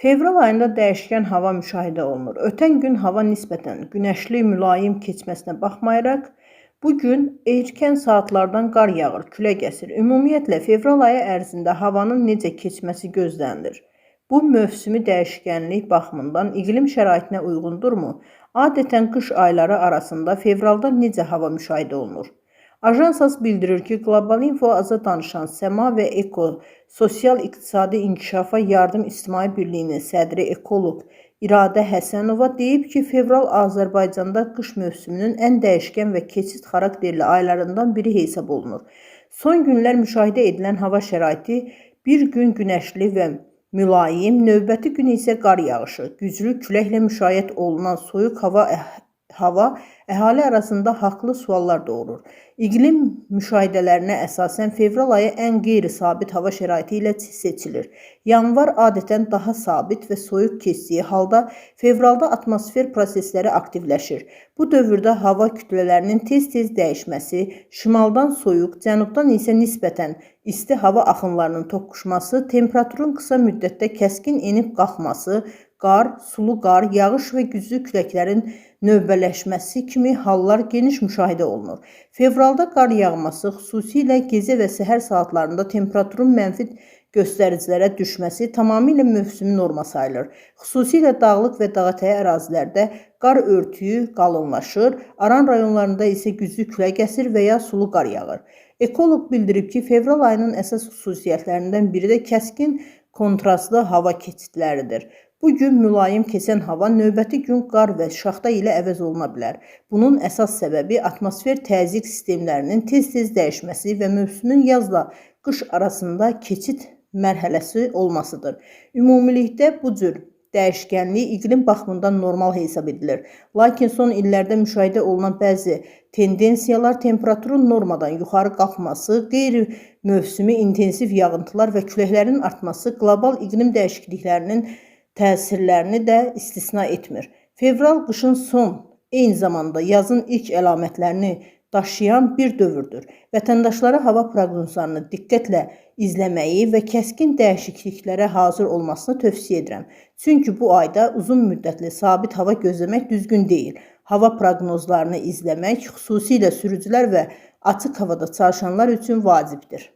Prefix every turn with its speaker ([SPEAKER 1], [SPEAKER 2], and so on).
[SPEAKER 1] Fevral ayında dəyişkən hava müşahidə olunur. Ötən gün hava nisbətən günəşli, mülayim keçməsinə baxmayaraq, bu gün erkən saatlardan qar yağır, külək əsir. Ümumiyyətlə, fevral ayı ərzində havanın necə keçməsi gözlənilir? Bu mövsümi dəyişkənlik baxımından iqlim şəraitinə uyğundurmu? Adətən qış ayları arasında fevralda necə hava müşahidə olunur? Ajansas bildirir ki, Qlobal Info aza danışan Səma və Eko Sosial-İqtisadi İnkişafa Yardım İctimai Birliyinin sədri ekoloq İradə Həsənova deyib ki, fevral Azərbaycanda qış mövsümünün ən dəyişkən və keçid xarakterli aylarından biri hesab olunur. Son günlər müşahidə edilən hava şəraiti bir gün günəşli və mülayim, növbəti gün isə qar yağışı, güclü küləklə müşayiət olunan soyuq hava əhali arasında haqlı suallar doğurur. İqlim müşahidələrinə əsasən fevral ayı ən qeyri-sabit hava şəraiti ilə seçilir. Yanvar adətən daha sabit və soyuq keçdiyi halda fevralda atmosfer prosesləri aktivləşir. Bu dövrdə hava kütlələrinin tez-tez dəyişməsi, şimaldan soyuq, cənubdan isə nisbətən isti hava axınlarının toqquşması, temperaturun qısa müddətdə kəskin enib qalxması, qar, sulu qar, yağış və güclü küləklərin növbələşməsi kimi hallar geniş müşahidə olunur. Fevralda qar yağması, xüsusilə gecə və səhər saatlarında temperaturun mənfi göstəricilərə düşməsi tamamilə mövsümi norma sayılır. Xüsusilə dağlıq və dağətəyi ərazilərdə qar örtüyü qalınlaşır, Aran rayonlarında isə güclü külək əsir və ya sulu qar yağır. Ekoloq bildirib ki, fevral ayının əsas xüsusiyyətlərindən biri də kəskin kontrastlı hava keçidləridir. Bu gün mülayim keçən hava növbəti gün qar və şaxta ilə əvəz oluna bilər. Bunun əsas səbəbi atmosfer təzyiq sistemlərinin tez-tez dəyişməsi və mövsümün yazla qış arasında keçid mərhələsi olmasıdır. Ümumilikdə bu cür dəyişkənlik iqlim baxımından normal hesab edilir. Lakin son illərdə müşahidə olunan bəzi tendensiyalar temperaturun normadan yuxarı qalxması, qeyri-mövsümi intensiv yağıntılar və küləklərin artması qlobal iqlim dəyişikliklərinin təsirlərini də istisna etmir. Fevral qışın son, eyni zamanda yazın ilk əlamətlərini daşıyan bir dövrdür. Vətəndaşlara hava proqnozlarını diqqətlə izləməyi və kəskin dəyişikliklərə hazır olmasını tövsiyə edirəm. Çünki bu ayda uzun müddətli sabit hava gözləmək düzgün deyil. Hava proqnozlarını izləmək xüsusilə sürücülər və açıq havada çalışanlar üçün vacibdir.